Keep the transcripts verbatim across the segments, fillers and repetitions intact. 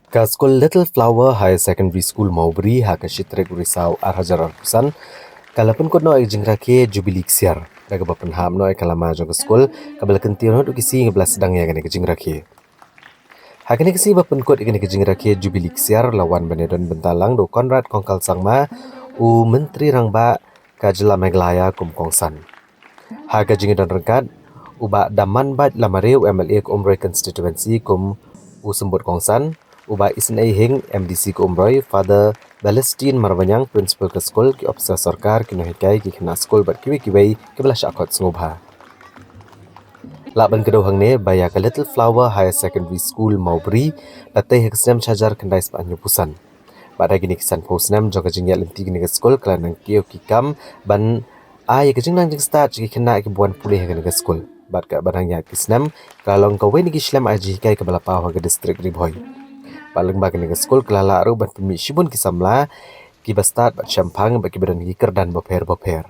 Ka skul Little Flower Higher Secondary School Mawbri ha ka shi tarik u Risaw ar hajar arphew san ka la pynkut noh ïa ka jingrakhe Jubilee Ksiar da kaba pynhap noh ïa ka lama jong ka skul kaba la kyntiew naduh ki sngi kaba la sdang ïa kane ka jingrakhe. Ha kane ka sngi ba pynkut ïa kane ka jingrakhe Jubilee Ksiar la wan ban ïadon bynta lang da u Conrad Kongkal Sangma, u Myntri Rangbah ka jylla Meghalaya kum kongsan. Ha ka jingïadon ryngkat, u Bah Damanbait Lamare, u M L A ka Umroi Constituency kum u symbud kongsan, u Bah Isynei Hing, M D C ka Umroi, Father Balestine Marbaniang, Principal ka skul, ki ophisar sorkar, ki nonghikai, ki khynnah skul bad kiwei kiwei kiba la shah khot sngewbha. Lah ban kdew hangne ba ïa ka Little Flower Higher Secondary School Mawbri la tei ha ka snem shi hajar khyndai spah hynñiewphew san. Bad ha kine ki sanphew snem jong ka jingïaid lynti kane ka skul ka la nang kiew ki kam ban ai ïa ka jingnang jingstad sha ki khynnah kiba wan pule ha kane ka skul. Bad ka ban hangta ki snem ka la long kawei na ki shlem ai jinghikai kaba la paw ha ka distrik Ri Bhoi. Bad lyngba kane ka skul ka la lah ruh ban pynmih shibun ki samla kiba stad bad shemphang bad kiba don ki kyrdan bapher bapher.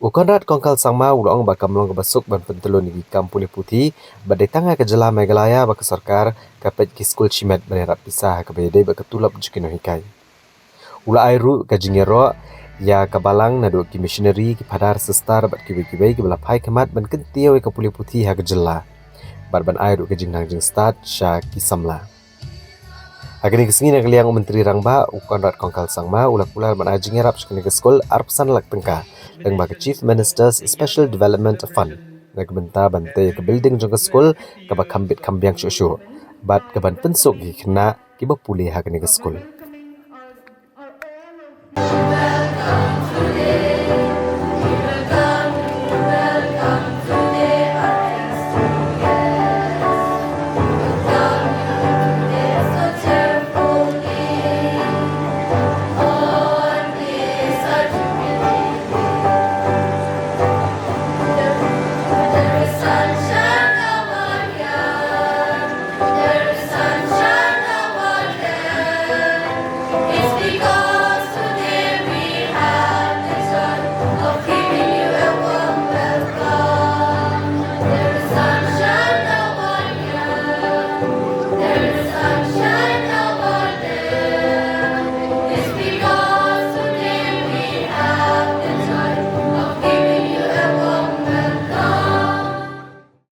U Conrad Kongkal Sangma u la ong ba kam long kaba suk ban pyntlun ïa ki kam pule puthi bad dei tang ha ka jylla Meghalaya ba ka sorkar ka peit ki skul shimet ban ïarap pisa ha kaba ïadei bad ka tulop jong ki nonghikai. U la ai ruh ka jingïaroh ïa ka balang naduh ki missionary, ki phadar, sister bad kiwei kiwei kiba la phai khmat ban kyntiew ïa ka pule puthi ha ka jylla bad ban ai ruh ka jingnang jingstad sha ki samla. Ha kane ka sngi na ka liang u Myntri Rangbah u Conrad Kongkal Sangma u la kular ban ai jingïarap sha kane ka skul arphew san lak tyngka lyngba ka Chief Minister's Special Development Fund na ka bynta ban tei ïa ka building jong ka skul kaba kham bit kham biang shuh shuh bad kaban pynsuk ïa ki khynnah kiba pule ha kane ka skul.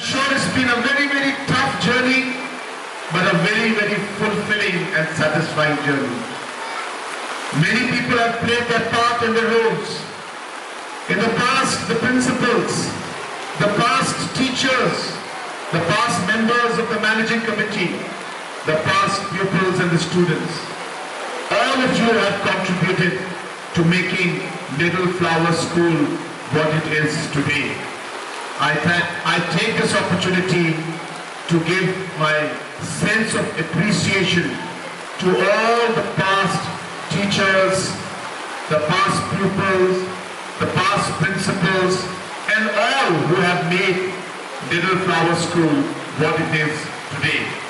Sure, it's been a very, very tough journey, but a very, very fulfilling and satisfying journey. Many people have played their part in the roles. In the past, the principals, the past teachers, the past members of the managing committee, the past pupils and the students, all of you have contributed to making Little Flower School what it is today. I, tha- I take this opportunity to give my sense of appreciation to all the past teachers, the past pupils, the past principals, and all who have made Little Flower School what it is today.